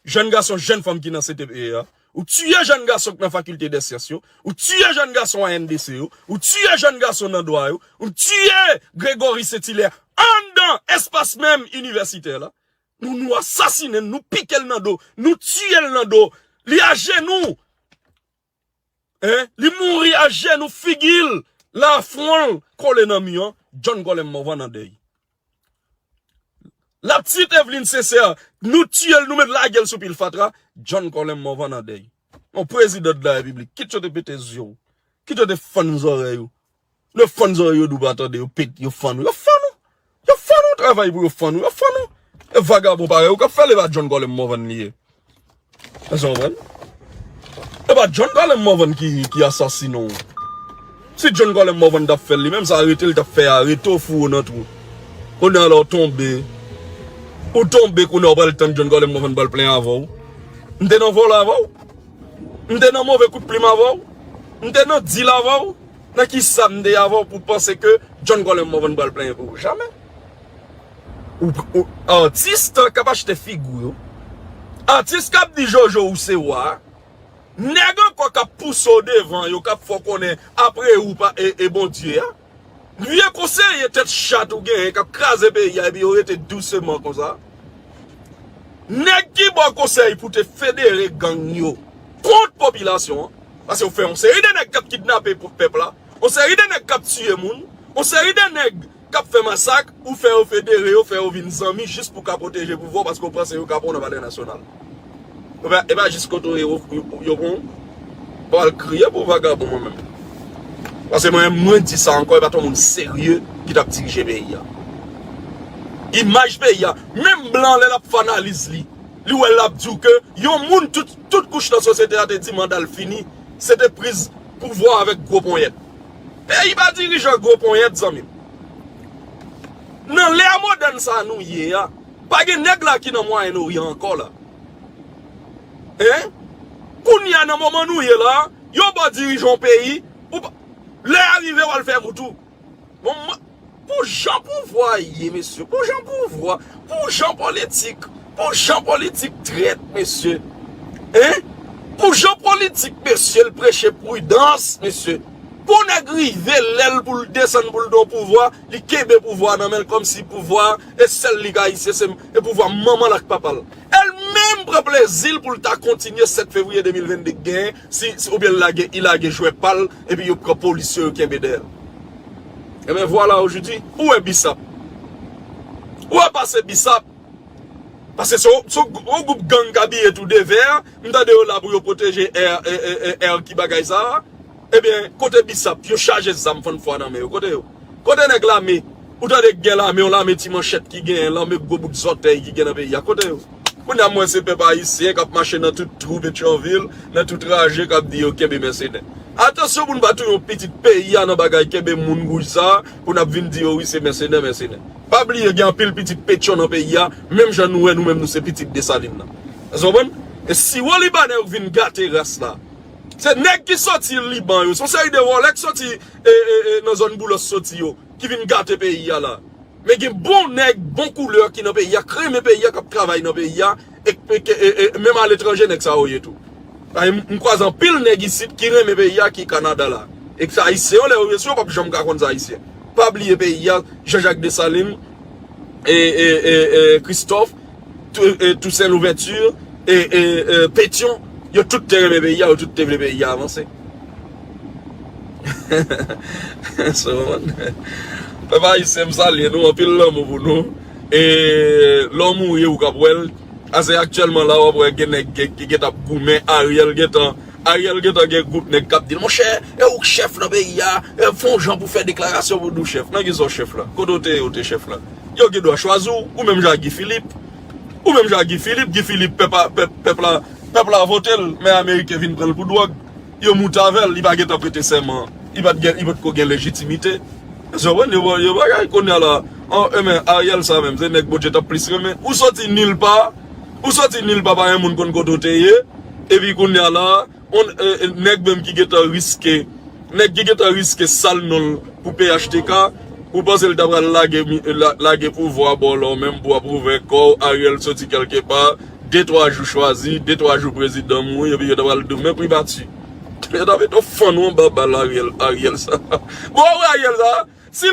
jèn gason, jèn fanm ki nan C T P E a, ou tiye jèn gason k nan Faculté des Sciences yo, ou tiye jèn gason A N D C yo, ou tiye jèn gason nan dwa yo, ou tiye Gregory Saint Hilaire anndan espas menm inivèsitè la. Nou, nou asasinen l, nou pike l nan do, nou tiye l nan do. Li ajenou. Hein? Li mouri ajenou, figi l la, fwon l kole nan mi an. John Colem Morvan nan dèy. La petite Evelyne Sincère, nou tiye l, nou met lage l sou pil fatra. John Colem Morvan nan dèy. Yon prezidan de la repiblik, kit yo te pete zye w, kit yo te fann zòrèy ou. Yo fann zòrèy yo, di w pa tande, yo pete, yo fann ou, yo fann ou. Yo fann ou, travay pou yo fann ou, yo fann ou. E vagabon parèy ou k ap fè l, e pa John Colem Morvan li ye. Èske w konprann? E pa John Colem Morvan ki, ki asasinen w. Si John Colem Morvan t ap fè l li menm, sa rete l t ap fè a, rete w foure w nan twou. Kounye a la w tonbe. Ou tonbe, kounye a w pral tann John Colem Morvan pral plenyen avè w. M te nan vòlè avè w. M te nan move kout plim avè w. M te nan dil avè w. Nan kisa m te avè w pou w panse ke John Colem Morvan pral plenyen pou ou? Jamè. Ou, ou, atis k ap achte figi w yo. Atis k ap di Jojo ou se wa. Nèg ankò k ap pouse w devan yo, k ap fè w konnen apre ou pa e, e Bondye a. Vye konseye tèt chat ou genyen k ap kraze peyi a epi yo rete douseman konsa. Nèg ki ba w konsèy pou te federe gang yo kont popilasyon an. Paske w fè yon seri de nèg k ap kidnape pou pèp la, yon seri de nèg k ap tiye moun, yon seri de nèg k ap fè masak, ou fè yo federe yo, fè yo vin zanmi jis pou w ka pwoteje pouvwa w, paske w panse yo ka pran w nan Palè Nasyonal. E pa, e pa jis kote w ye, yo, yo, yo pran w. Ou al kriye pou vagabon mwen menm. Paske mwen, mwen di sa ankò, e pa t yon moun serye ki t ap dirije peyi a. Imaj peyi a, menm blan lè l ap fè analiz li, li wè l ap di w ke yon moun tout, tout kouch nan sosyete a te di manda l fini, se te priz pouvwa avèk gwo ponyèt. Peyi pa dirije an gwo ponyèt, zanmi m. Nan lè modèn sa a nou ye a, pa gen nèg la ki nan Mwayen Oryan ankò la. Hein? Kounye a, nan moman nou ye la, yon bò dirije yon peyi, ou pa, lè a rive, w al fè wout ou. Bon, mwen, pou jan pouvwa ye, mesye, pou jan pouvwa, pou jan politik, pou jan politik trèt, mesye. Hein? Pou jan politik, mesye, l preche pridans, mesye. Pou nèg rive lè l pou l desann pou l nan pouvwa, li kenbe pouvwa nan men l kòmsi pouvwa e sèl li k ayisyen, se, e pouvwa manman l ak papa l. E l menm pran plezi l pou l ta kontinye sèt fevriye de mil vennde k genyen, si, si, oubyen l lage, li lage jwè pa l, epi yo pran polis yo, yo kenbe dèyè l. Ebyen, vwala, ojodi, ou wè Bisap. Ou wè pase Bisap. Paske se yon, se yon gwoup gang k abiye tou de vè, m tande yo la pou yo pwoteje air, air, air, air ki bagay sa a. Ebyen, kote Bisap? Yo chaje zam fann fwa nan men yo. Kote yo? Kote nèg lame? Ou tande gen lame, yon lame ti manchèt ki genyen, lame gwo bout zòtèy ki gen nan peyi a. Kote yo? Kounye a, m wè se pèp ayisyen k ap mache nan tout twou Petyonvil, nan tout raje, k ap di yo kenbe mèsenè. Atansyon pou n pa touye yon pitit peyi a nan bagay kenbe moun wouj sa a, pou n ap vin di yo wi se mèsenè, mèsenè. Pa bliye gen anpil pitit Petyon nan peyi a, menm jan nou wè nou menm nou se pitit Desalin nan. Èske w konprann? E siwo libanè yo k vin gate ras la. Se nèg ki soti Liban yo, se yon seri de vòlè k soti e, e, e, nan zòn Boulòs soti yo, ki vin gate peyi a la. Men gen bon nèg, bon koulè ki nan peyi a, k renmen peyi a, k ap travay nan peyi a, e, e, e, e menm aletranje nèg sa yo ye tou. Ay, m, m kwaze anpil nèg isit ki renmen peyi a, ki Kanada la. E k se ayisyen yo, lè yo ye sou yo, p ap janm ka konn se ayisyen. Pa bliye peyi a, Jean-Jacques Dessalines, e, e, e, e, Christophe, Tou-, e, Toussaint Louverture, e, e, e, Pétion, yo tout te renmen peyi a, yo tout te vle peyi a avanse. So, pèp ayisyen, m salye nou, anpil lanmou pou nou. E lè w mouri, ou k ap wè l. Ase aktyèlman la, w ap wè gen nèg ki, ki gentan ap goumen, Ariel gentan, Ariel gentan gen gwoup nèg k ap di l, monchè, e ou k chèf nan peyi a, e fè yon jan pou fè deklarasyon pou nou chèf. Nan ki sa w chèf la? Kote w te ye, ou te chèf la? Yo gen dwa chwazi w, ou menm jan ak Guy Philippe. Ou menm jan ak Guy Philippe, Guy Philippe, pèp a, pèp, pèp la, pèp la vote l, men Ameriken vin pran l pou dwòg. Yo moute avè l, li pa gentan prete sèman, li pa t gen, li potko gen lejitimite. Èske w konprann? Yo, yo bagay kounye a la, an, e men, Ariel sa menm, se nèg Bondye t ap plis renmen. Ou soti nil pa, ou soti nil pa, pa gen moun konn kote w te ye, epi kounye a la, on, e, e, nèg menm ki gentan riske, nèg ki gentan riske sal non l pou P H T K, ou panse l ta pral lage mi-, la-, lage pouvwa a ba w la w menm pou w ap ouvè kò w, Ariel soti kèlkepa, de twa jou chwazi, de twa jou prezidan mouri, epi yo ta pral di w, men pribati. Yo ta mete w fann ou anba bal Ariel, Ariel sa. Bon, ou wè Ariel sa, si